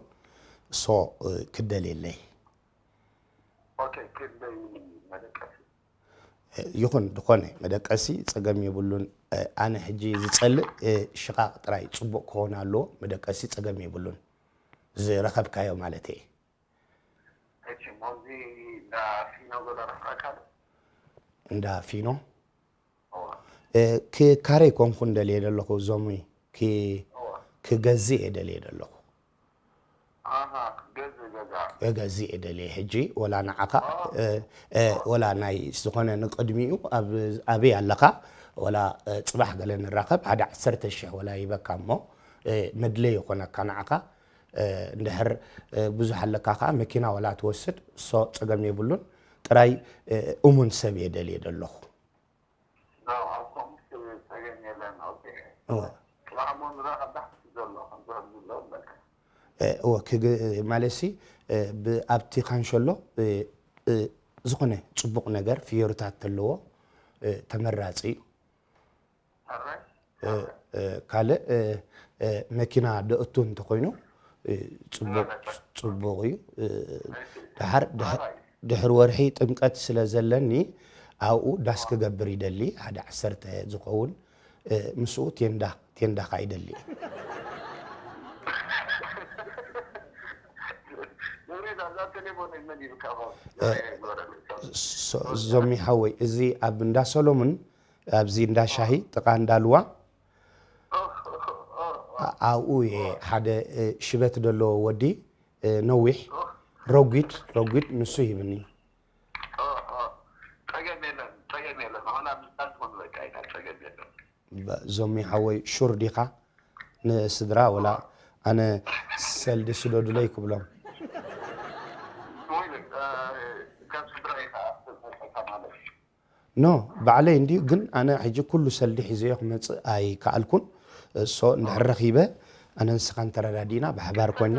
ሶ ክደልየለይ ኦኬ ክንደይ መደቀሲ ይኹን ዝኾነ መደቀሲ ጸገም የብሉን ኣነ ሕጂ ዝጸልእ ሽቓቕ ጥራይ ጽቡቕ ክኾን ኣለዎ መደቀሲ ጸገም የብሉን ዝረኸብካዮ ማለት እየ እሺ፣ ሞዚ እንዳ ፊኖ ገለ ርሕቀካ ዶ? እንዳ ፊኖ? እዋ። እ፣ ክካረ ኣይኮንኩን ደልየ ዘለኹ፣ ዞሚ። ክ-፣ እዋ። ክገዝእ እየ ደልየ ዘለኹ። ኣሃ፣ ክትገዝእ ገዛ። ክገዝእ እየ ደልየ ሕጂ፣ ወላ ንዓኻ፣ ኦ። እ፣ እ፣ ወላ ናይ ዝኾነ ንቅድሚኡ ኣብ፣ ኣበይ ኣለኻ? ወላ፣ እ፣ ጽባሕ ገለ ንራኸብ፣ ሓደ ዓሰርተ ሽሕ ወላ ይበካ እሞ፣ እ፣ መድለይ ይኾነካ ንዓኻ። እ፣ እንድሕር፣ እ፣ ብዙሕ ኣለካ ከኣ መኪና ወላ ትወስድ፣ እሶ ጸገም የብሉን። ጥራይ፣ እ፣ እሙን ሰብ እየ ደልየ ዘለኹ። ኖ፣ ኣብ ኮምስ ጸገም የለን። ኦኬ። እወ። ጽባሕ እሞ ንራኸብ ዳሕቲ ዘሎ፣ ከምዚ ከምዚ ኣሎ በቃ። እ፣ እወ፣ ክግ-፣ ማለትሲ፣ እ፣ ብ-፣ ኣብቲ ካንሸሎ፣ እ፣ እ፣ ዝኾነ ጽቡቕ ነገር ፍዮሪታት ተለዎ፣ እ፣ ተመራጺ እዩ። ሕራይ? እ፣ እ፣ ካልእ፣ እ፣ እ፣ መኪና ደእቱ እንተኾይኑ፣ እ፣ ጽቡቕ፣ ጽቡቕ እዩ። እ፣ ደሓር፣ ድሕ-፣ ድሕሪ ወርሒ ጥምቀት ስለ ዘለኒ፣ ኣብኡ ዳስ ክገብር ይደሊ፣ ሓደ ዓሰርተ ዝኸውን፣ እ፣ ምስኡ ቴንዳ፣ ቴንዳ ከኣ ይደሊ። እ፣ ሶ-፣ ዞሚ ሓወይ፣ እዚ ኣብ እንዳ ሰሎሙን ኣብዚ እንዳ ሻሂ ጥቓ እንዳ ልዋ፣ ኣ-፣ ኣብኡ እየ ሓደ፣ እ፣ ሽበት ዘለዎ ወዲ፣ እ፣ ነዊሕ፣ ረጒድ፣ ረጒድ፣ ንሱ ሂብኒ። ጸገም የለን፣ ጸገም የለን። ኣሁን ኣብ ምሳል ትኾን በቃ ኢና፣ ጸገም የለን። በ-፣ ዞሚ ሓወይ፣ ሹር ዲኻ? ንስድራ ወላ ኣነ ሰልዲ ስደዱለይ ክብሎም? ወይ፣ እ፣ ካብ ስድራ ኢኻ መጸካ ማለት እዩ። ኖ፣ ባዕለይ እንድዩ፣ ግን ኣነ ሕጂ ኩሉ ሰልዲ ሒዘዮ ክመጽእ ኣይከኣልኩን። እሶ እንድሕር ረኺበ፣ ኣነ ንስኻን ተረዳዲእና፣ ብሓባር ኮይና።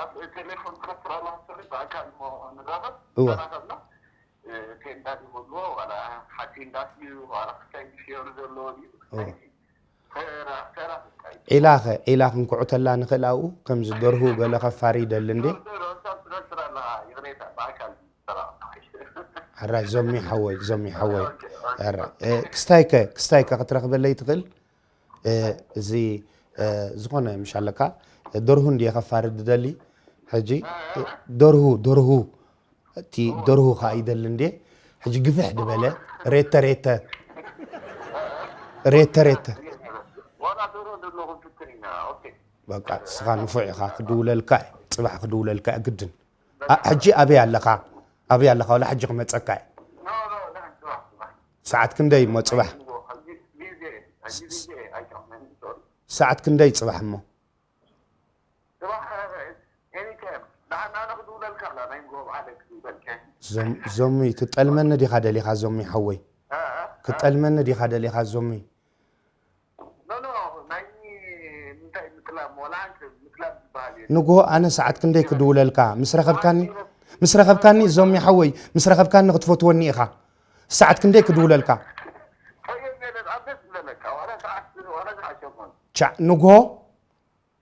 ኣብ ቴሌፎን ትረክብ ኣለኻ፣ ስሪ ብኣካል እሞ ንራኸብ፣ እወ። ተራኸብና፣ እ፣ ቴንዳ ድዩ ዝብልዎ፣ ዋላ ሓጺን ዳስ ድዩ፣ ዋላ ክሳይ ድዩ ሽየሩ ዘለዎ ድዩ? እወ። ተራ-፣ ተራ በቃ እዩ። ዒላኸ፣ ዒላ ክንኩዕተላ ንኽእል ኣብኡ፣ ከምዚ ደርሁ ገለ ከፋሪ ይደሊ እንዴ? ዶክተር፣ ዶክተር ትረክብ ኣለኻ፣ ይቕሬታ፣ ብኣካል። ሕራይ ዞሚ ሓወይ፣ ዞሚ ሓወይ። ሕራይ። እ፣ ክስታይከ፣ ክስታይከ ክትረኽበለይ ትኽእል? እ፣ እዚ፣ እ፣ ዝኾነ ምሽ ኣለካ፣ ደርሁ እንድየ ከፋርድ ዝደሊ። ሕጂ፣ እ፣ ደርሁ፣ ደርሁ፣ እቲ ደርሁ ኸኣ ይደሊ እንድየ። ሕጂ ግፍሕ ዝበለ፣ ሬተ፣ ሬተ፣ ሬተ፣ ሬተ። ዋላ ዶሮ ዘለኹም ትክክል ኢና። ኦኬ። በቃ፣ ንስኻ ንፉዕ ኢኻ፣ ክድውለልካ እየ። ጽባሕ ክድውለልካ እየ፣ ግድን። ኣ-፣ ሕጂ ኣበይ ኣለኻ? ኣበይ ኣለኻ? ወላ ሕጂ ክመጸካ እየ። ኖ፣ ኖ፣ ኖ፣ ጽባሕ፣ ጽባሕ። ሰዓት ክንደይ እሞ ጽባሕ? ሕጂ ግዜ፣ ሕጂ ግዜ ኣይጠቕመኒ፣ ሶሪ። ሰዓት ክንደይ ጽባሕ እሞ? ጽባሕ፣ ኤኒ ታይም። ደሓን ኣነ ክድውለልካ ኣላ፣ ናይ ንግሆ በዓለይ ክድውለልካ። ዞም-፣ ዞሚ፣ ትጠልመኒ ዲኻ ደሊኻ ዞሚ ሓወይ? እ፣ እ፣ እ። ክትጠልመኒ ዲኻ ደሊኻ ዞሚ? ኖ፣ ኖ፣ ናይ ምንታይ ምጥላም፣ ወላ ሓንቲ ምጥላም ዝበሃል የለን። ንግሆ ኣነ ሰዓት ክንደይ ክድውለልካ? ምስ ረኸብካኒ፣ ምስ ረኸብካኒ ዞሚ ሓወይ፣ ምስ ረኸብካኒ ክትፈትወኒ ኢኻ። ሰዓት ክንደይ ክድውለልካ? ጸገም የለን፣ ኣብ ደስ ዝበለካ፣ ዋላ ሰዓት፣ ዋላ ሰዓት ሸሞንተ። ቻ፣ ንግሆ?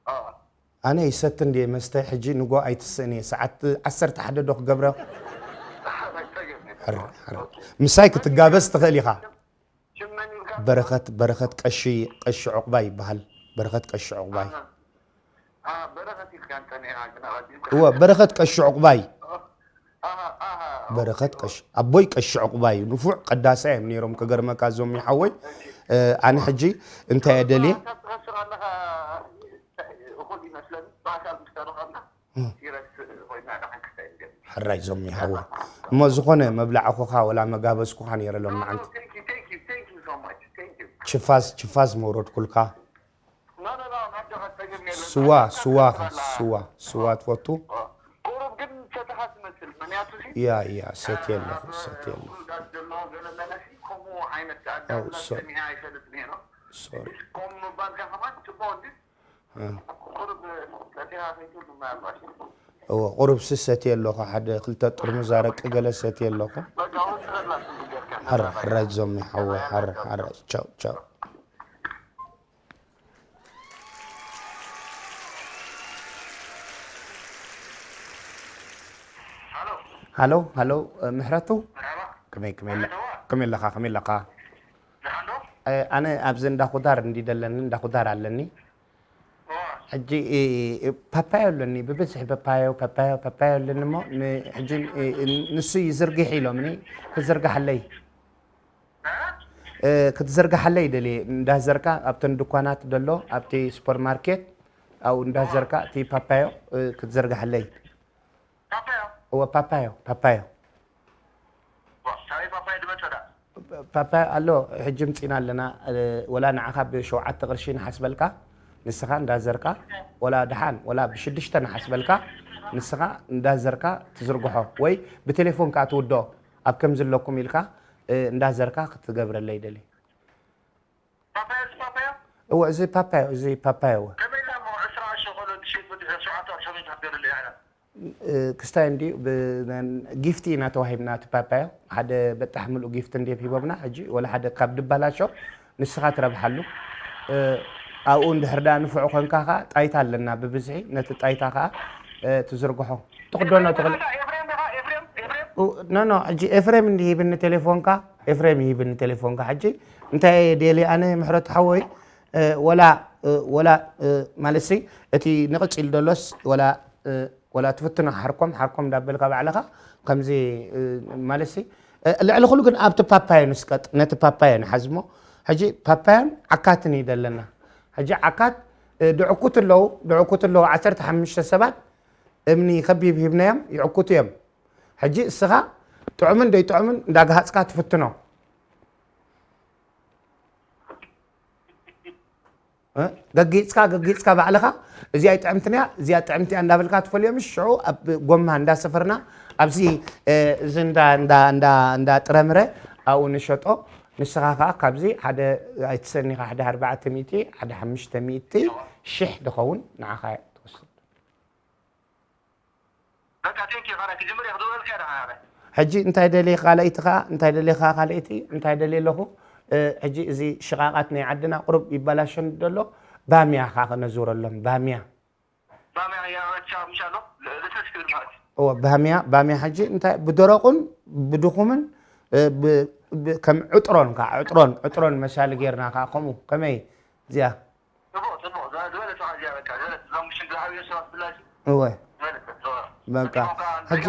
ኣዎ። ኣነ ይሰቲ እንድየ መስተ፣ ሕጂ ንግሆ ኣይትስእን እየ። ሰዓት ዓሰርተ ሓደ ዶ ክገብረ? ኣይ፣ ጸገም የለን። ሕር፣ ሕር። ኦኬ። ምሳይ ክትጋበዝ ትኽእል ኢኻ። ሽም መን ኢልካ? በረኸት፣ በረኸት ቀሺ፣ ቀሺ ዑቕባይ ይበሃል። በረኸት ቀሺ ዑቕባይ። ኣሃ። ኣ፣ በረኸት ኢልካ እንተ ነይራ ግን ኣቐዲምካ። እወ፣ በረኸት ቀሺ ዑቕባይ። ኣሃ፣ ኣሃ፣ በረኸት ኦኬ፣ ቀሺ፣ ኣቦይ ቀሺ ዑቕባይ እዩ። ንፉዕ ቀዳሲ እዮም ነይሮም፣ ክገርመካ፣ እዞም ይሓወይ። ኦኬ። እ፣ ኣነ ሕጂ እንታይ እየ ደልየ? ብኣካል ትኸስር ኣለኻ፣ እኹል ይመስለኒ፣ ብኣካል ምስ ተረኸብና። እም። ሲረስ ኮይና ደሓን ክስታይ ንገብር። ሕራይ ዞሚ ሓወይ። እሞ ዝኾነ መብላዕኹኻ ወላ መጋበዝኩኻ ነይረ ሎም መዓንቲ። ኖ፣ ኖ፣ ቴንክ ዩ፣ ቴንክ ዩ፣ ቴንክ ዩ ሶ ማች፣ ቴንክ ዩ። ችፋስ፣ ችፋስ መውረድኩልካ። ኖ፣ ኖ፣ ኖ፣ ናቸው ከጠግም የለን። ስዋ፣ ኣታ ስዋ፣ ትበላ። ስዋ፣ ስዋ ትፈቱ? ኦ፣ ቁሩብ ግን ሰተኻ ትመስል፣ ምክንያቱ ሲ፣ ያ፣ ያ፣ ሰትየ ኣለኹ፣ እ፣ ሰትየ ኣለኹ። ውሉዳት ዘለዎ ገለ መለሲ ከምኡ ዓይነት ኣው፣ ኣዳምና ሶ-፣ ሰሚዐ ኣይፈልጥን እየ ነው። ሶሪ። ከምኡ ምባልካ ከማን ጽቡቕ እንዲ እ። ቁሩብ ጸቲኻ ከይትብሉ ምናልባት። እወ፣ ቁሩብ ስሰቲ ኣለኹ፣ ሓደ ክልተ ጥርሙዝ ኣረቂ ገለ ሰቲ ኣለኹ። በቃ፣ ወስኸላ ትብገርካ። ሕረ፣ ሕረ ዞሚ ሓወይ፣ ሕረ፣ ሕረ፣ ቻው፣ ቻው። ሃሎ። ሃሎ፣ ሃሎ፣ ምሕረቱ? መርሓባ። ከመይ፣ ከመይ ኣለ-፣ ከመይ ደዋ? ከመይ ኣለኻ፣ ከመይ ኣለኻ? ደሓን ዶ? እ፣ ኣነ ኣብዚ እንዳ ኹዳር እንዲ ደለኒ፣ እንዳ ኹዳር ኣለኒ። ኦ፣ እሺ። ሕጂ እ፣ እ፣ ፓፓዮ ኣለኒ፣ ብብዝሒ ፓፓዮ፣ ፓፓዮ፣ ፓፓዮ ኣለኒ እሞ፣ ን-፣ ሕጂ እ፣ እ፣ ንሱ ይዝርግሕ ኢሎምኒ፣ ክዝርግሓለይ። እ፣ ክትዝርግሓለይ ደልየ፣ እንዳዘርካ ኣብተን ድኳናት ደሎ፣ ኣብቲ ሱፐርማርኬት፣ ኣብኡ እንዳዘርካ፣ እቲ ፓፓዮ፣ እ፣ ክትዝርግሓለይ። ፓፓዮ? እወ፣ ፓፓዮ፣ ፓፓዮ። ዋ፣ ካበይ ፓፓዮ ዝመጸ ደኣ? ፓፓዮ ኣሎ፣ ሕጂ ምጺና ኣለና። እ፣ ወላ ንዓኻ ብሸውዓተ ቅርሺ ንሓስበልካ፣ ንስኻ እንዳዘርካ፣ ወላ ደሓን፣ ወላ ብሽዱሽተ ንሓስበልካ፣ ንስኻ እንዳዘርካ ትዝርግሖ፣ ወይ ብቴሌፎን ከኣ ትውድኦ፣ ኣብ ከምዚ ኣለኩም ኢልካ፣ እ፣ እንዳዘርካ ክትገብረለይ ይደሊ። ፓፓዮ፣ እዚ ፓፓዮ? እወ፣ እዚ ፓፓዮ፣ እዚ ፓፓዮ፣ እወ። ከመይ ኢላ እሞ ዕስራ ቅርሺ ኮሎ ትሸይጥ፣ ወዲ ሸውዓተ ቅርሺ ከመይ ትገብረለይ ኢላ? እ፣ ክስታይ እንድዩ፣ ብ-፣ ጊፍቲ ኢና ተዋሂብና እቲ ፓፓዮ። ሓደ በጣሕ ምሉእ ጊፍቲ እንድዮም ሂቦምና። ሕጂ ወላ ሓደ ካብ ድባላሾ ንስኻ ትረብሓሉ። እ፣ ኣብኡ እንድሕር ደኣ ንፉዕ ኮንካ ኸኣ ጣይታ ኣለና ብብዝሒ። ነቲ ጣይታ ኸኣ፣ እ፣ ትዝርግሖ። ትኽደኖ ትኽእል። ኤፍሬም ዲኻ? ኤፍሬም? ኤፍሬም? ኡ፣ ኖ፣ ኖ፣ ሕጂ ኤፍሬም እንዲ ሂብኒ ቴሌፎንካ። ኤፍሬም ይሂብኒ ቴሌፎንካ። ሕጂ እንታይ እየ ደልየ ኣነ ምሕረቱ ሓወይ፣ እ፣ ወላ፣ እ፣ ወላ፣ እ፣ ማለትሲ እቲ ንቕጽል ደሎስ ወላ፣ እ፣ ወላ ትፍትኖ ሓርኮም፣ ሓርኮም እንዳበልካ ባዕልኻ ከምዚ፣ እ፣ ማለትሲ፣ እ፣ ልዕሊ ኩሉ ግን ኣብቲ ፓፓዮ ንስቀጥ፣ ነቲ ፓፓዮ ንሓዝ እሞ፣ ሕጂ ፓፓዮን ዓካትን እዩ ደለና። ሕጂ ዓካት፣ እ፣ ድዕኩት ኣለዉ፣ ድዕኩት ኣለዉ ዓሰርተ ሓሙሽተ ሰባት እምኒ ከቢብ ሂብናዮም ይዕኩቱ እዮም። ሕጂ እስኻ ጥዑምን ደይጥዑምን እንዳገሃጽካ ትፍትኖ። እ? ገጊጽካ፣ ገጊጽካ ባዕልኻ፣ እዚኣ ኣይጥዕምትን እያ፣ እዚኣ ጥዕምቲ እያ እንዳበልካ ትፈልዮም። ሽዑ ኣብ ጎማ እንዳሰፈርና፣ ኣብዚ፣ እ፣ እዚ እንዳ፣ እንዳ፣ እንዳ፣ እንዳ ጥረምረ ኣብኡ ንሸጦ። ንስኻ ከኣ ካብዚ ሓደ ኣይትሰኒኻ፣ ሓደ ኣርባዕተ ሚእቲ፣ ሓደ ሓሙሽተ ሚእቲ፣ ሽሕ ድኸውን ንዓኻ ትወስድ። በቃ፣ ቴንኪ፣ ኻራ ክጅምር እየ፣ ክድውለልካ እየ፣ ደሓን፣ ደሓን። ሕጂ እንታይ ደልየ ካልኣይቲ ኸዓ፣ እንታይ ደልየ ኸዓ ካልኣይቲ፣ እንታይ ደልየ ኣለኹ? እ፣ ሕጂ እዚ ሽቓቓት ናይ ዓድና ቁሩብ ይበላሸን ደሎ፣ ባምያ ኸዓ ከነዙረሎም፣ ባምያ። ባምያ፣ ያ፣ ቻ፣ ምሻሎ፣ ል-፣ ልስልስ ክብል ማለት እዩ። እወ፣ ባምያ፣ ባምያ ሕጂ እንታይ ብደረቑን ብድኹምን፣ እ፣ ብ-፣ ብ-፣ ከም ዕጥሮን ከኣ፣ ዕጥሮን፣ ዕጥሮን መሳሊ ጌርና ከኣ ከምኡ፣ ከመይ እዚኣ? ጽቡቕ፣ ጽቡቕ። ዘ-፣ ዝበለጸ እዚኣ በቃ፣ ዝበለጸ። እዞም ብሽግር ዓብዮም ሰባት ብላሽ እወ። ዝበለጸ፣ ጽቡቕ። በቃ። ሕጂ፣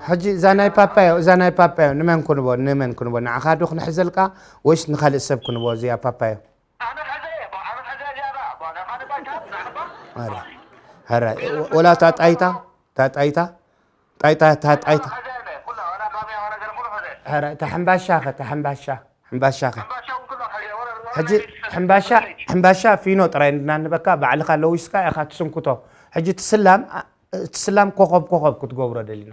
ሕጂ እዛ ናይ ፓፓዮ፣ እዛ ናይ ፓፓዮ ንመን ክንቦ፣ ንመን ክንቦ? ንዓኻ ዶ ክንሕዘልካ ወይስ ንኻልእ ሰብ ክንቦ እዚኣ ፓፓዮ? ኣነ ሕዘ እየ፣ ኣነ ሕዘ እያ እባ፣ እባ፣ ናይ ካልእ ባይታ፣ ናይ ሓባ? ኣረ፣ ኣረ፣ ወላ እታ ጣይታ፣ እታ ጣይታ፣ ጣይታ፣ እታ ጣይታ። ሕዘ እየ፣ ኩላ፣ ዋላ ባምያ፣ ዋላ ገለ ኩሉ ሕዘ እየ። ኣረ፣ እታ ሕምባሻ ኸ፣ እታ ሕምባሻ፣ ሕምባሻ ኸ? ሕምባሻ እውን ኩሉ ሕዘ እየ፣ ወላ፣ ወላ ሕጂ ናይ ቤት ሕምባሻ፣ ሕምባሻ ፊኖ ጥራይ እንድና ንበካ፣ ባዕልኻ ለዊስካ ኢኻ ትስንኩቶ። ሕጂ እቲ ስላም፣ ኣ-፣ እቲ ስላም ኮኸብ፣ ኮኸብ ክትገብሮ ደሊና።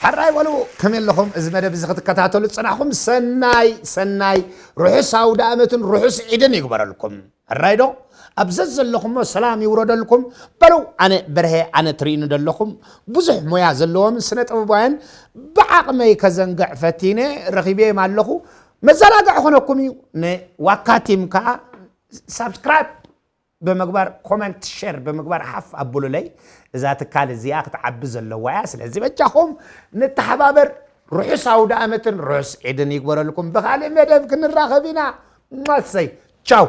ሕራይ በሉ፣ ከመይ ኣለኹም? እዚ መደብ እዚ ክትከታተሉ ዝጸናሕኩም ሰናይ፣ ሰናይ ርሑስ ኣውደ ኣመትን ርሑስ ዒድን ይግበረልኩም። ሕራይ ዶ? ኣብ ዘዘለኹሞ ሰላም ይውረደልኩም። በሉ፣ ኣነ በርሀ፣ ኣነ ትርእዩኒ ዘለኹም ብዙሕ ሞያ ዘለዎም ስነ ጥበባውያን ብዓቕመይ ከዘንግዕ ፈቲነ ረኺበዮም ኣለኹ። መዘናግዒ ክኾነኩም እዩ። ንዋካ ቲም ከኣ ሳብስክራይብ ብምግባር፣ ኮመንት፣ ሼር ብምግባር ሓፍ ኣብሉለይ። እዛ ትካል እዚኣ ክትዓቢ ዘለዋ እያ። ስለዚ በጃኹም ንተሓባበር። ርሑስ ኣውደ ኣመትን ርሑስ ዒድን ይግበረልኩም። ብኻልእ መደብ ክንራኸብ ኢና። ማሰይ ቻው።